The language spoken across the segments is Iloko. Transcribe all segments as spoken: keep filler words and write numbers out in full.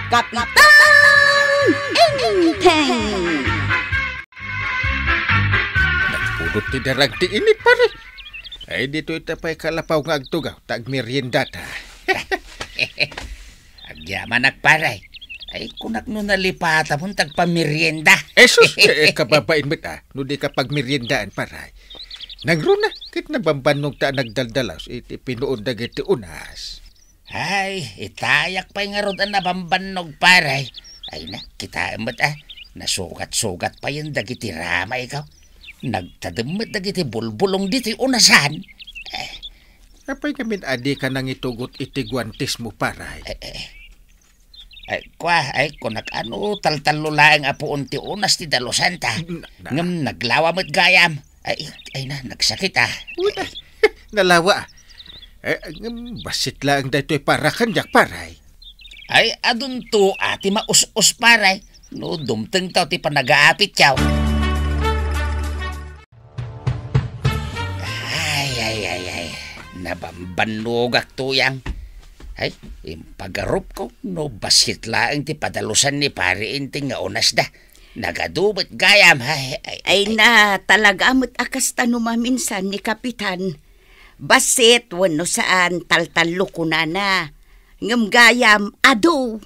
Kapitan Enteng! Nagpudot ti darag ti init, pare. Ay, ditoy ta pay kalapaw nga agtugaw, ta agmeriendata. Agyamanak, pare. Ay, kunak no nalipatamon ta agpamerienda. Eh, sus, eh, eh, kababain met, ah, no di ka pagmeriendaan, pare. Nangruna, ket nabambannog ta nagdaldalas iti pinuon dagiti unas. Ay, itayak pay ngarud a nabambannog, pare. Ay na, kitaem met, ah. Nasugat-sugat payen dagiti ramay ko. Nagtadem met dagiti bulbulong ditoy unasan. Eh. Apay ngamin a dika nangitugot iti guantesmo, pare? Eh, eh. Ay, kua, ay, kunak, ano, taltallo laeng a puon ti unas ti dalusanta. Na, na. Ngem naglawa met gayam. Ay, ay na, nagsakit, ah. Uy, nalawa, ah. Eh, ngem bassit laeng daytoy para kaniak, pare. Ay, adunto, ah, ti maus-us, pare. No, dumtengtaw ti panagaapitkaw. Ay, ay, ay, ay. Nabambannogak, tuyang. Ay, impagarupko no bassit laeng ti padalusan ni Pare Enteng nga unasda. Nagadu met gayam, ay, ay, ay, ay, ay. Na, talaga met a kasta no maminsan ni Kapitan. Bassit wenno saan, taltallo kunana. Ngem gayam, adu.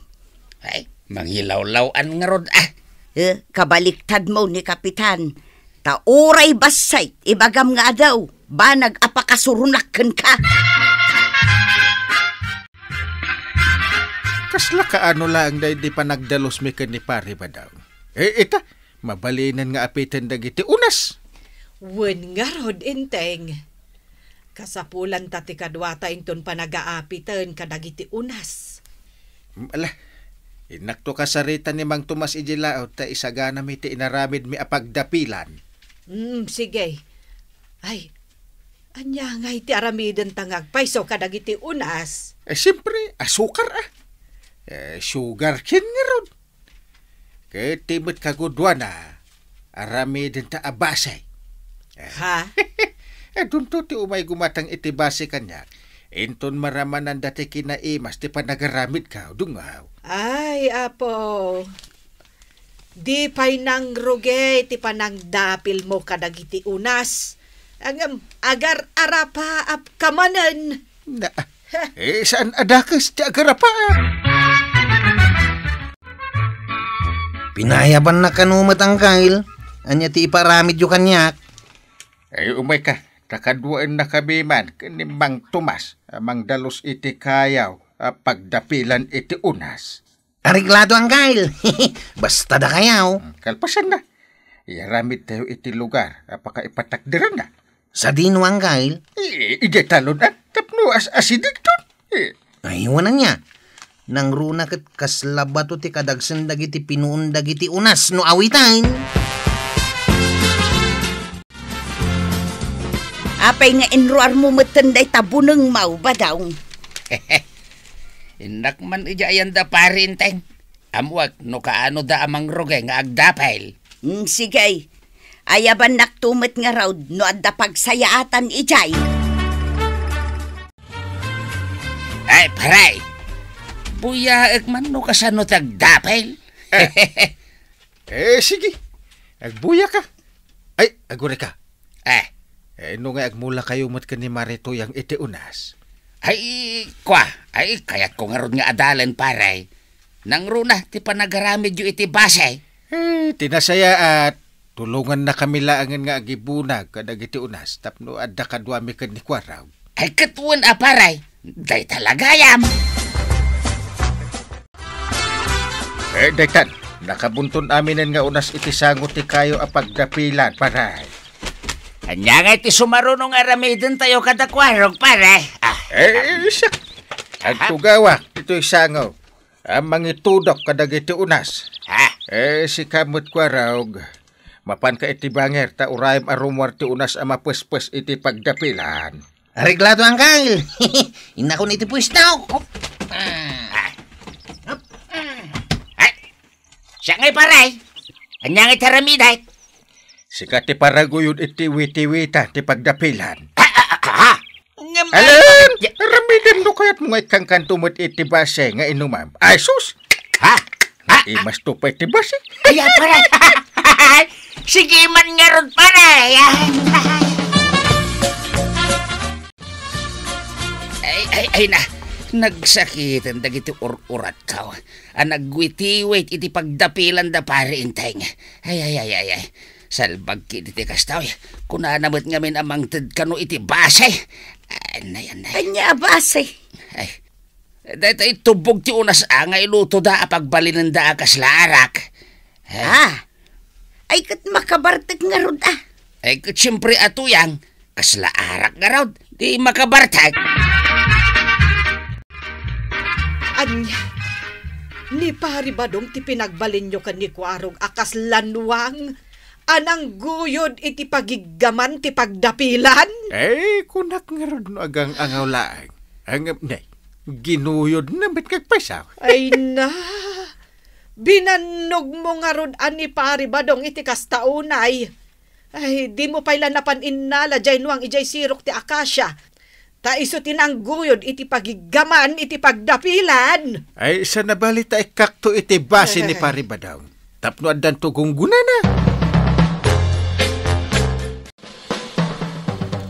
Ay, mangilawlaw-an ngarud, ah. Eh, kabaliktadmo ni Kapitan. Ta uray bassit, ibagam nga adu, banag a pakasuronak kenka. Kasla kaano laeng daydi panagdalusmi ken ni Pare Badong? Eh, ita, mabalinen nga apiten dagiti unas. Wen ngarud, Enteng. Kasapulanta ti kaduata inton panagaapiten kadagiti unas. Mm, ala, innakto kasarita ni Mang Tomas idiay laud ta isaganami ti inaramidmi a pagdapilan. Mm, sige. Ay, ania ngay ti aramidenta nga agpayso kadagiti unas? Eh, siyempre, asukar, ah. Eh, sugar cane ngarud. Ket ti met kaguduana, aramidenta a base. Ha? Adunto ti umay gumatang iti base kaniak. Inton maramananda ti kinaimas ti panagaramidko, dungaw. Ay, Apo. Di pay nangrugi ti panangdapilmo kadagiti unas. Ngem agar-arapa ka manen. Na, eh, saan a dakes ti agar-arapa? Pinayabannak kano met, Angkel. Ania ti iparamidyo kaniak? Ay, umayka, ta kaduaennakami man ken ni Mang Tomas a mangdalus iti kayo a pagdapilan iti unas. Areglado, Angkel. Basta dakayo. Hmm, kalpasanna, iyaramidtayo iti lugar a pakaipatakderanna. Sadino, Angkel? I-, idiay talon, ah, tapno as-, asidegton. Eh. Ay, wen ania. Nangruna ket kasla bato ti kadagsen dagiti pinuon dagiti unas no awitan. Apay nga inruarmo metten dayta bunengmo, Badong? Innak man idiay ayan da, Pare Enteng. Ammoak no kaano da a mangrugi nga agdapel. Mm, sige. Ayabannakto met ngarud no adda pagsayaatan idiay. Ay, pare! Buyaek man no kasano ti agdapel. Eh, sige. Agbuyaka. Ay, agurayka. Eh. Eh, no nga agmulakayo met ken ni Mare Tuyang iti unas? Ay, kua. Ay, kayatko ngarud nga adalen, pare. Nangruna ti panagaramidyo iti base. Eh, ti nasayaat, tulongannakami laengen nga agibunag kadagiti unas tapno adda kaduami ken ni Kuarog. Ay, ket wen a, pare, dayta la gayam. Eh, daytan, nakabunton aminen nga unas iti sango ti kayo a pagdapilan, pare. Ania ngay ti sumaruno nga aramidentayo kada Kuarog, pare? Ah. Eh, siak. Agtugawak ditoy sango a mangitudok kadagiti unas. Ha? Eh, sika met, Kuarog. Mapanka iti bangir ta urayem a rumuar ti unas a mapespes iti pagdapilan. Areglado, Angkel. Innakon iti puesto. Hop. Ah. Hop. Ah. Ay, siak ngay, pare. Ania ngay ti aramidek? Sika ti paraguyod iti witiwita ti pagdapilan. Ah, ah, ah, ah. Ngem, alen, ay, ya- aramidem no kayatmo nga ikkankanto met iti base nga inumam. Ay, sus! Ha? Ha? Imas to pay ti basi. Ay, ah, pare. Sige man ngarud, pare. Ay, ay, ay na. Nagsakiten dagiti ur-uratko a nagwitiwit iti pagdapilanda, pare Enteng. Ay, ay, ay, ay, ay. Salbag ketdi ti kasta, oy. Kunana met ngamin a mangted kano iti basi. Anay, anay. Ania a basi? Ay, daytoy tubbog ti unas a nga ilutoda a pagbalinenda a kasla arak. Eh? Ah, ay ket makabartek ngarud a. Ay ket siempre a Tuyang, kasla arak ngarud, di makabartek. Ania, ni Pari Badong ti pinagbalinyo ken ni Kuarog a kasla nuang a nangguyod iti pagiggaman ti pagdapilan? Eh, kunak ngarud no agang-angaw laeng. Ang, nay, ginuyodna met nga agpayso. Ay na, binannogmo ngarud a ni Pari Badong iti kasta unay. Ay, dimo pay la napan innala jay nuang ijay sirok ti akasia. Ta isu ti nangguyod iti pagiggaman iti pagdapilan. Ay, saan a bali ta ikkakto iti basi ni Pari Badong tapno addanto gunggonana.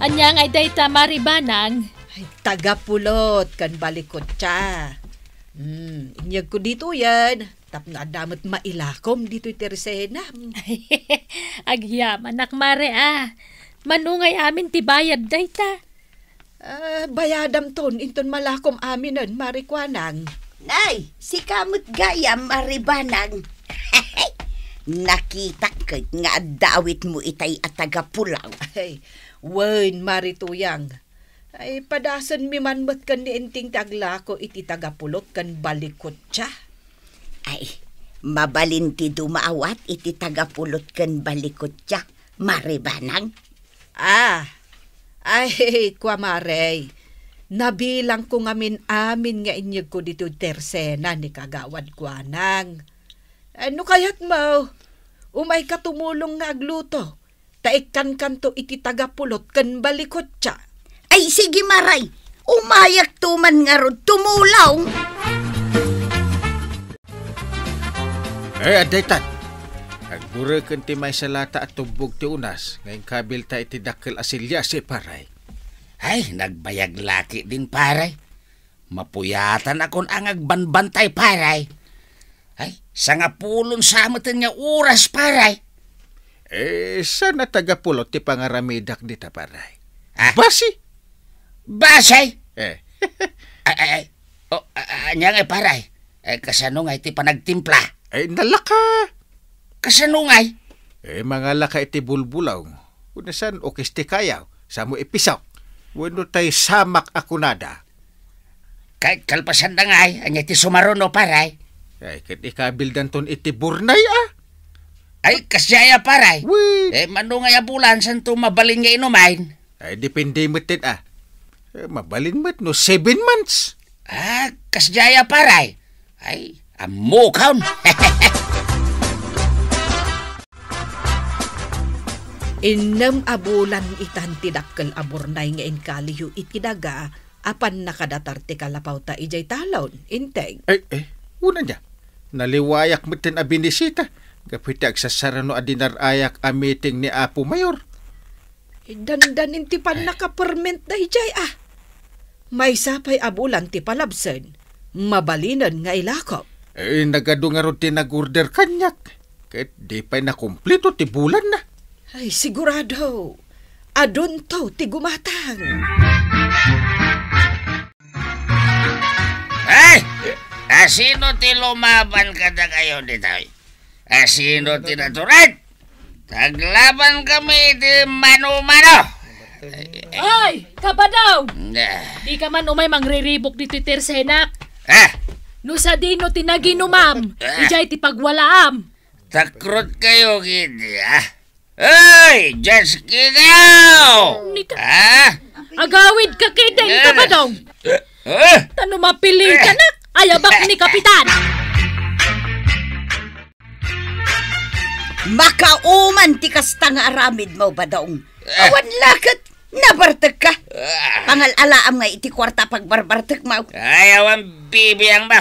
Ania ngay dayta, Mari Banang? Ay, tagapulot ken balikutsa. Hmm, inyegko ditoyen tapno adda met mailakom ditoy tersenam. Agyamanak, Mare, a. Mano ngay amin ti bayad dayta? Ah, bayadamton inton malakom aminen, Mari Kuanang. Nay, sika met gayam, Mari Banang. Nakitak ket nga adda awitmo itay a tagapulaw. Ay, wen, Mari Tuyang. Ay, padasenmi man met ken ni Enteng ti aglako iti tagapulot ken balikutsa. Ay, mabalin ti dumaawat iti tagapulot ken balikutsa, Mari Banang? Ah, ay, kua, Mare, nabilangko ngamin amin nga inyegko ditoy tersena ni Kagawad Kuanang. Eh, no kayatmo, umayka tumulong nga agluto, ta ikkankanto iti tagapulot ken balikutsa. Ay, sige, Mare, umayakto man ngarud tumulong. Eh, adda itan. Agbureken ti maysa lata a tubbog ti unas nga inkabilta iti dakkel a siliasi, pare. Ay, nagbayag la ketdin, pare. Mapuyatanakon a nga agbanbantay, pare. Ay, sangapulon sa meten nga oras, pare. Eh, saan a tagapulot ti pangaramidak dita, pare? Ah? Basi. Basi? Eh. Ay, ay, ay. O, a-, a-, ania ngay, pare? Eh, kasano ngay ti panagtimpla? Eh, nalaka. Kasano ngay? Eh, mangalaka iti bulbulaw. Wenno saan, ukis ti kayaw, samo ipisok. Wenno tay samak a kunada. Kay kalpasanda ngay, ania ti sumaruno, pare? Ay, ket ikabildanton iti burnay, a. Ay, kasdiay a, pare. Wen. Eh, mano ngay a bulan, saanto mabalin nga inumen? Ay, depende met ket, a. Eh, mabalin met no seven months. Ah, kasdiay a, pare. Ay, ammokon. Innem a bulan itan ti dakkel a burnay nga inkaliyo iti daga a pannakadatar ti kalapawta idiay talon, Enteng. Ay, eh, unay nia. Naliwayak metten a binisita gapu iti agsasarano a dinar-ayak a meeting ni Apo Mayor. Dandanin ti pannakapermentda idiay, a. Maysa pay a bulan ti palabsen, mabalinen nga ilakop. Eh, nagadu ngarud ti nag-order kaniak. Ket di pay nakumpleto ti bulanna. Ay, sigurado. Adunto ti gumatang. Ay! Asino ti lumaban kadakayo ditoy? Asino ti natured? Aglaban kami iti mano-mano. Ay, Kabadong! Ah. Di ka man umay mangriribok ditoy tersenak. Ah. No sadino ti naginumam, ah, idiay ti pagwalaam. Takrot kayo, kidi, ah. Ay, Diyos kitaw! Nika. Ah? Agawid ka, kidi, ah, Kabadong. Ah? Tano mapili ka, eh, nak. Ayabak ni Kapitan. Makauman ti kasta nga aramidmo, Badong. Ah. Awan la ket nabartek ka. Ah. Pangal-alaam nga iti kuarta pagbarbartekmo. Ay, awan bibiangmo.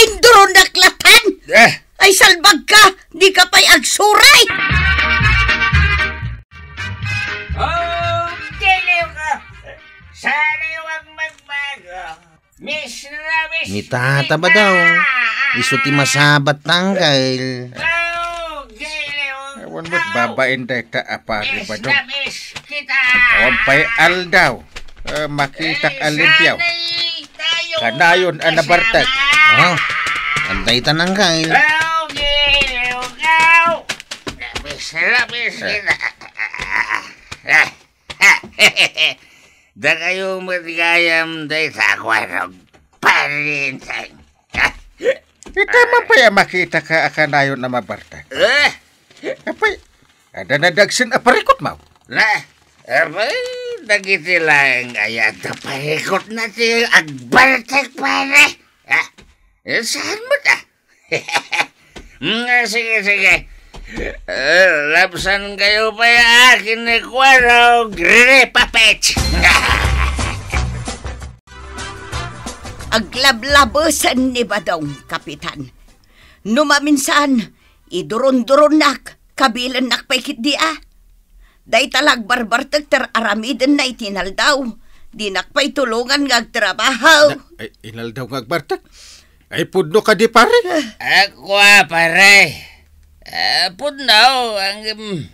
Induronak latan! Eh! Ay, salbagka! Dika pay agsuray! Oh, giliw ka! Sana yung magbago. Miss Ramis, Ni tata ba daw? Isu ti masabat, Uncle. Oh, giliw ka! Awan mo't babain dayta a pari ba daw? Miss Ramis, kita. Awan pa'y aldaw. Ah, makitak a limpio. Kanayon a nabartek. Oh, antay ta nang kail. Dakayo met gayam dayta a kuarog. Parinteng. Ita man pay a makita ka a kanayon a mabartek. Eh? Apay, adda nadagsen a parikutmo? Na, apay, dagiti laeng aya adda parikutna ti agbartek, pare. Ha? Eh, saan mo ta? Mm, sige, sige. Eh, labsan kayo pa ya, kinikuwaro, gripapit. Aglablabesen ni Badong, Kapitan. No maminsan, idurunduronnak, kabilennak pay ketdi a. Dayta la agbarbartek ti ar-aramidenna iti inaldaw. Dinak pay tulongan nga agtrabaho. Na, ay, inaldaw nga agbartek? Ay, pudno kadi, pare? Ah, kua, pare. Ah, pudno, ang, em,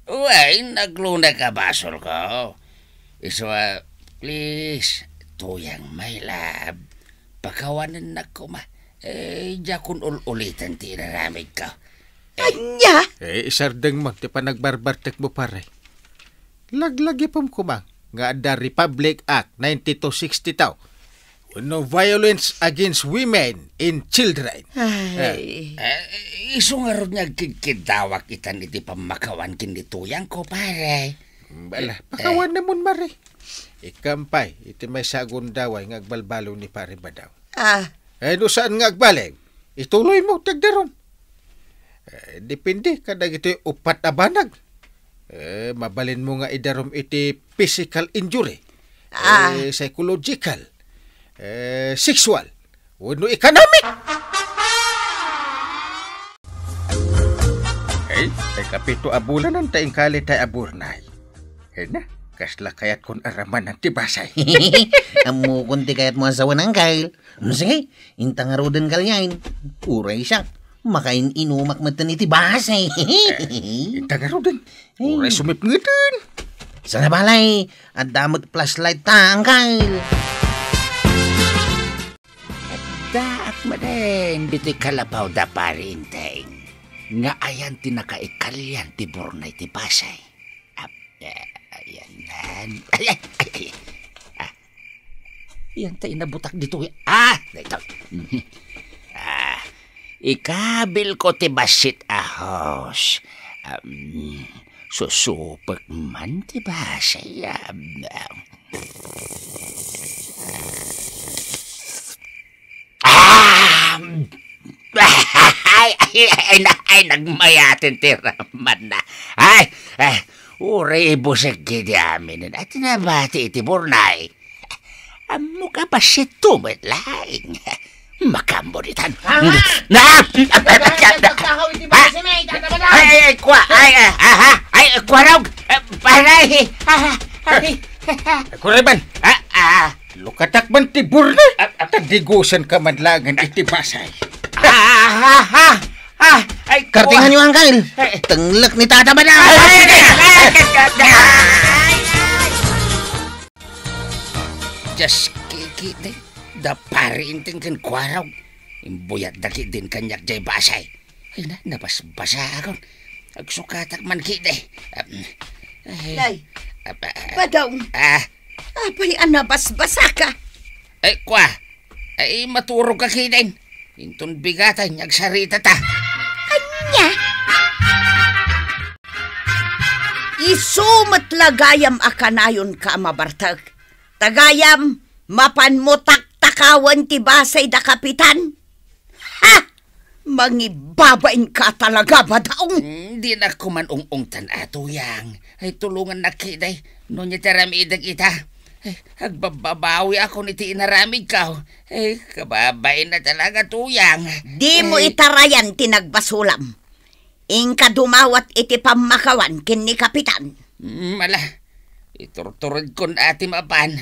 wen, aglunak a basolko. Isu a, please, Tuyang, my love. Pakawanennak koma. Eh, diakon ul-uliten ti inaramidko. Ania? Eh, isardengmo ti panagbarbartekmo, pare. Laglagipem koma nga adda Republic Act ninety-two sixty-two wenno Violence Against Women and Children. Ay. Eh, isu ngarud nga agkidkiddawak itan iti pammakawan ken ni Tuyangko, pare. Bala, eh, pakawanemon, mare. Ikkan pay iti maysa a gundaway nga agbalbaliw ni Pare Badaw. Ah. Eh, no saan nga agbaliw, ituloymo ti agdarum. Eh, depende kadagitoy uppat a banag. Eh, mabalinmo nga idarum iti physical injury, ah, eh, psychological, eh, sexual, wenno economic. Ay, ay, kapito a bulanan ta inkalitay a burnay. Ay na, kasla kayatkon aramanan ti basay. Ammokon ti kayatmo a sawen, Uncle. Mm, sige, inta ngaruden kalyain. Uray siak, makain-inumak metten iti basay. Eh, inta ngaruden. Ay. Uray sumipngeten. Sana balay, adda met flashlight ta, Uncle. Addaak manen ditoy kalabaw da, Pare Enteng, nga ayan ti nakaikalyan ti burnay ti basay. Ap-, eh, ayan nan. Ay, ay, ay, ay. Ah. Ayan ta inabutak ditoy. Ah, daytoy. Ah, ikabilko ti bassit a hose. Um, susupek man ti basay. Ah, ah, ay, ay, ay, na-, ay, nagmayaten ti ramanna. Ay, ay, uray ibusek idi aminen. Ay, ti nabati iti burnay. Ammok a bassit met laeng. Makaammo ditan. Ah! Na! Nagkakaw iti basay, may tatabanan! Ay, ay, ay, kua! Ay, ay, aha! Ay, kuarog! Eh, paray! Ah, ay! Kureban! Ah, ah! Lukatak man ti burna! Ah, ah. Tadigusan ka man langan iti basay. Ah, ah, ah, ah! Ay, kua! Kartingan yo, Uncle! Ay. Tenglek ni Tata Badang! Ay, ay, ay, ay, ay, ay, ay. Just kikita, da Pare Enteng ken kuarog. Imbuyat da ketdin kaniak jay basay. Ay na, nabasbasakon. Agsukatak man ketdi. Am, ay. Nay, ap-, ah, Badong. Ah. Apay a nabasbasaka? Ay, kua. Ay, maturog ka ketdin. Inton bigatan, agsaritata. Ania? Isu met la gayam a kanayonka a mabartek. Ta gayam, mapanmo taktakawen ti basay da Kapitan. Ha! Mangibabain ka talaga, Badaong. Mm, dinak koma ung-ungtan, a, Tuyang. Ay, tulongannak ketdi. No ania ti aramidek ita. Ay, agbabbabawiakon iti inaramidko. Ay, kababain a talaga, Tuyang. Dimo Ay. itarayan ti nagbasolam. Inka dumawat iti pammakawan ken ni Kapitan. Mm, ala, iturturedkon a ti mapan.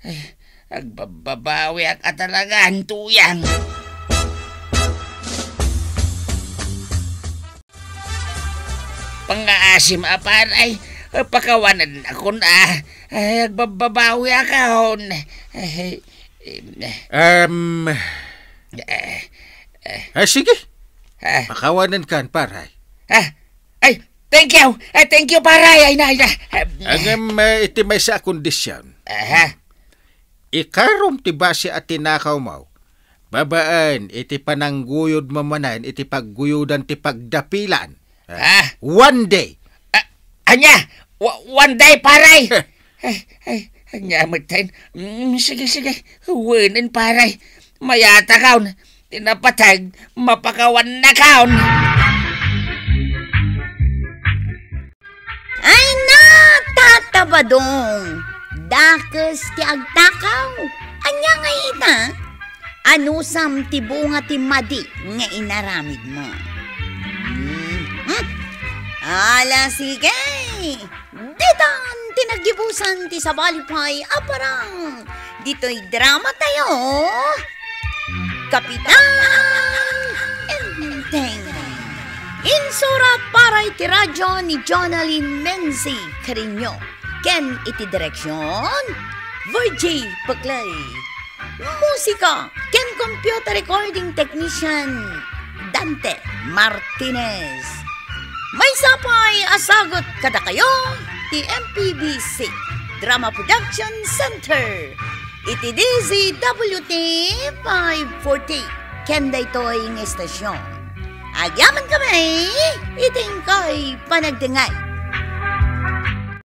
Ay, agbabbabawiak a talaga, Tuyang. Pangngaasim a, Pare, pakawanennakon a. Ay, agbabbabawiakon. Ay, em, Em, eh, eh. ah, sige. Ah. Pakawanenkan, Pare. Ah, ay, thank you. Ah, thank you, Pare. Ay na, ay na. Ah, Ngem, eh, iti maysa a kondisyon. Aha. Ikarom ti basi a tinakawmo babaen iti panangguyodmo manen iti pagguyodan ti pagdapilan. Ah. One day. Ah, ania? Wa-, one day, Pare? Ay, ay, ania metten? Mm, sige, sige. Wenen, Pare. Mayatakon. Ti napateg, mapakawannakon. Ay na, Tata Badong! Dakes ti agtakaw. Ania ngay ita? Anusam ti bunga ti madi nga inaramidmo? Hmm. Ala, sige! Ditan ti naggibusan ti sabali pay a parang. Ditoy dramatayo, Kapitan Enteng. Insurat para iti radyo ni Jonalyn Menzi Carino ken iti direksyon, Virgie Paclay. Musika ken computer recording technician, Dante Martinez. Maysa pay a sagut kadakayo ti M P B C Drama Production Center iti D Z W T five forty ken daytoy nga estasyon. Agyamankami iti inkay panagdengngeg.